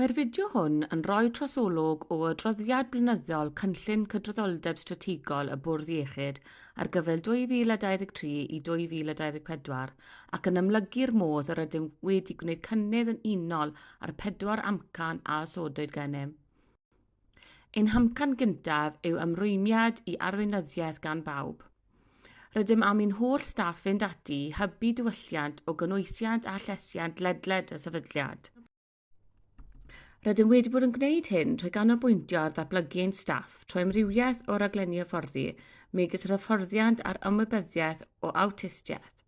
Mae'r fideo hwn yn rhoi trosolwg o adroddiad blynyddol Cynllun Cydraddoldeb Strategol y Bwrdd Iechyd ar gyfer 2023 i 2024 ac yn amlygu'r modd yr ydym wedi gwneud cynnydd yn unol â'r pedwar amcan a osodwyd gennym. Ein hamcan gyntaf yw ymrwymiad i arweinyddiaeth gan bawb. Rydym am i'n holl staff fynd ati i hybu diwylliant o gynhwysiant a llesiant ledled y sefydliad. Rydym wedi bod yn gwneud hyn trwy ganolbwyntio ar ddatblygu ein staff trwy amrywiaeth o raglenni hyfforddi, megis yr hyfforddiant ar ymwybyddiaeth o awtistiaeth.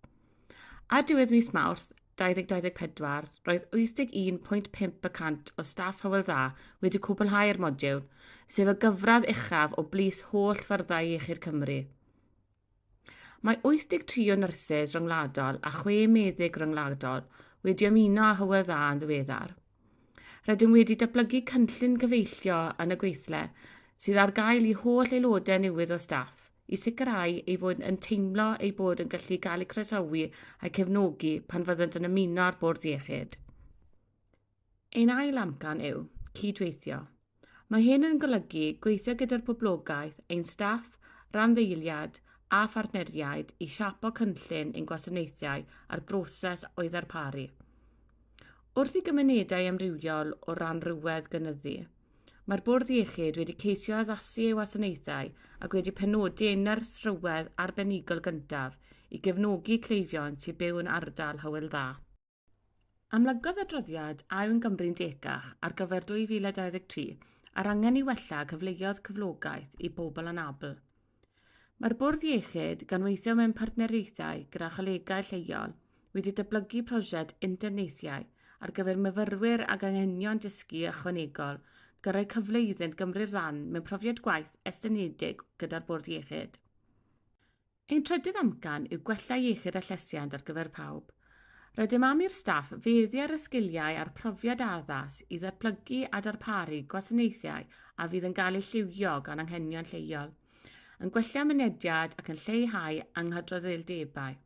Ar diwedd mis Mawrth 2024, roedd 81.5 y cant o staff Hywel Dda wedi cwblhau'r modiwl, sef y gyfradd uchaf o blith holl fyrddau iechyd Cymru. Mae 83 o nyrsys ryngwladol a chwe meddyg ryngwladol wedi ymuno â Hywel Dda yn ddiweddar. Rydym wedi datblygu cynllun cyfeillio yn y gweithle sydd ar gael i holl aelodau newydd o staff i sicrhau eu bod yn teimlo eu bod yn gallu cael eu croesawu a'u cefnogi pan fyddant yn ymuno â'r bwrdd iechyd. Ein ail amcan yw cydweithio. Mae hyn yn golygu gweithio gyda'r boblogaeth, ein staff, rhanddeiliaid a phartneriaid i siapo cynllun ein gwasanaethau a'r broses o'i ddarparu. Wrth i gymunedau amrywiol o ran rhywedd gynyddu, mae'r Bwrdd Iechyd wedi ceisio addasu ei wasanaethau ac wedi penodi ei nyrs rhywedd arbenigol gyntaf i gefnogi cleifion sy'n byw yn ardal Hywel Dda. Amlygodd adroddiad A yw'n Gymru'n Decach ar gyfer 2023 a'r angen i wella cyfleoedd cyflogaeth i bobl anabl. Mae'r Bwrdd Iechyd, gan weithio mewn partneriaethau gyda cholegau lleol, wedi datblygu prosiect interniaethau ar gyfer myfyrwyr ag anghenion dysgu ychwanegol gan roi cyfle iddynt gymryd rhan mewn profiad gwaith estynedig gyda'r Bwrdd Iechyd. Ein trydydd amcan yw gwella iechyd a llesiant ar gyfer pawb. Rydym am i'r staff feddu ar y sgiliau a'r profiad addas i ddatblygu a darparu gwasanaethau a fydd yn cael eu lliwio gan anghenion lleol, yn gwella mynediad ac yn lleihau anghydraddoldebau.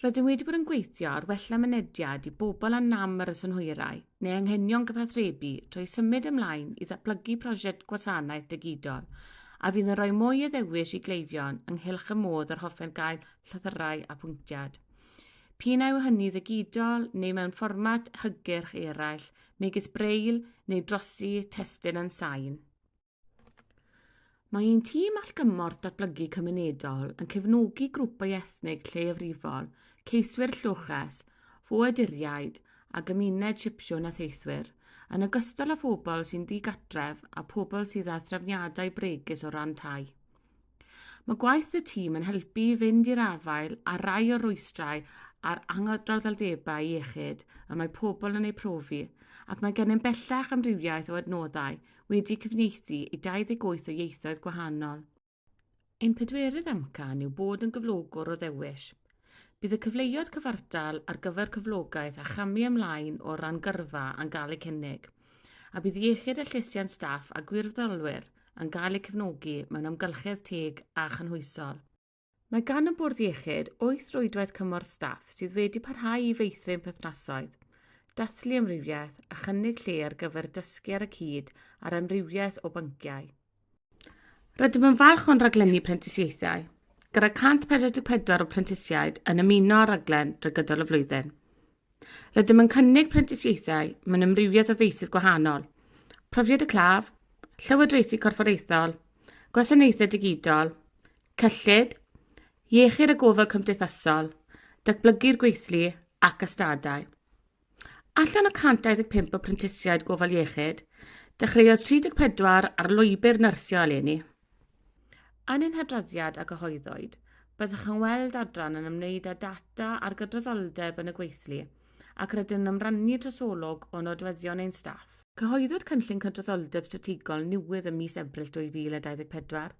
Rydym wedi bod yn gweithio ar wella mynediad i bobl â nam ar y synhwyrau neu anghenion cyfathrebu trwy symud ymlaen i ddatblygu prosiect gwasanaeth digidol a fydd yn rhoi mwy o ddewis i gleifion ynghylch y modd yr hoffent gael llythyrau apwyntiad. P'un a yw hynny ddigidol neu mewn fformat hygyrch eraill megis Braille neu drosi testun yn sain. Mae ein tîm allgymorth datblygu cymunedol yn cefnogi grwpau ethnig lleiafrifol, ceiswyr lloches, ffoaduriaid a gymuned Sipsiwn a Theithwyr, yn ogystal â phobl sy'n ddigartref a phobl sydd â threfniadau bregus o ran tai. Mae gwaith y tîm yn helpu i fynd i'r afael â rhai o'r rhwystrau a'r anghydraddoldebau iechyd y mae pobl yn eu profi, ac mae gennym bellach amrywiaeth o adnoddau wedi'u cyfieithu i 28 o ieithoedd gwahanol. Ein pedwerydd amcan yw bod yn gyflogwr o ddewis. Bydd y cyfleoedd cyfartal ar gyfer cyflogaeth a chamu ymlaen o ran gyrfa yn gael eu cynnig, a bydd iechyd a llesiant staff a gwirfoddolwyr yn cael eu cefnogi mewn amgylchedd teg a chynhwysol. Mae gan y Bwrdd Iechyd wyth rwydwaith cymorth staff sydd wedi parhau i feithrin perthnasoedd, dathlu amrywiaeth a chynnig lle ar gyfer dysgu ar y cyd ar amrywiaeth o bynciau. Rydym yn falch o'n rhaglenni prentisiaethau, gyda 144 o prentisiaid yn ymuno â'r rhaglen drwy gydol y flwyddyn. Rydym yn cynnig prentisiaethau mewn amrywiaeth o feysydd gwahanol, profiad y claf, llywodraethu corfforaethol, gwasanaethau digidol, cyllid, iechyd a gofal cymdeithasol, datblygu'r gweithlu ac ystadau. Allan o 125 o prentisiaid gofal iechyd, dechreuodd 34 ar lwybr nyrsio eleni. Yn ein hadroddiad a gyhoeddwyd, byddwch yn weld adran yn ymwneud â data ar gydraddoldeb yn y gweithlu ac rydym yn ymrannu trosolwg o nodweddion ein staff. Cyhoeddwyd Cynllun Cydraddoldeb Strategol newydd ym mis Ebrill 2024.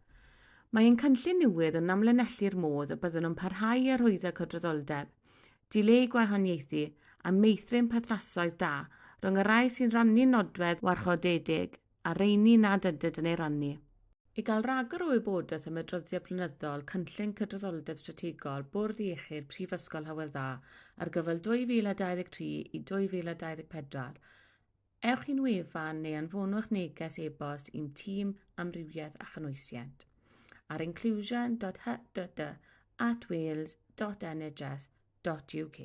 Mae ein cynllun newydd yn amlinellu'r modd y byddwn yn parhau i arwyddo cydraddoldeb, dileu gwahaniaethu a meithrin perthnasoedd da rhwng y rhai sy'n rhannu nodwedd warchodedig a'r rheini nad ydynt yn ei rannu. I gael rhagor o wybodaeth am adroddiad blynyddol Cynllun Cydraddoldeb Strategol Bwrdd Iechyd Prifysgol Hywel Dda ar gyfer 2023 i 2024, Ewch i'n wefan neu anfonwch neges e-bost i'n tîm amrywiaeth a chynhwysiant ar inclusion.hdd@wales.nhs.uk.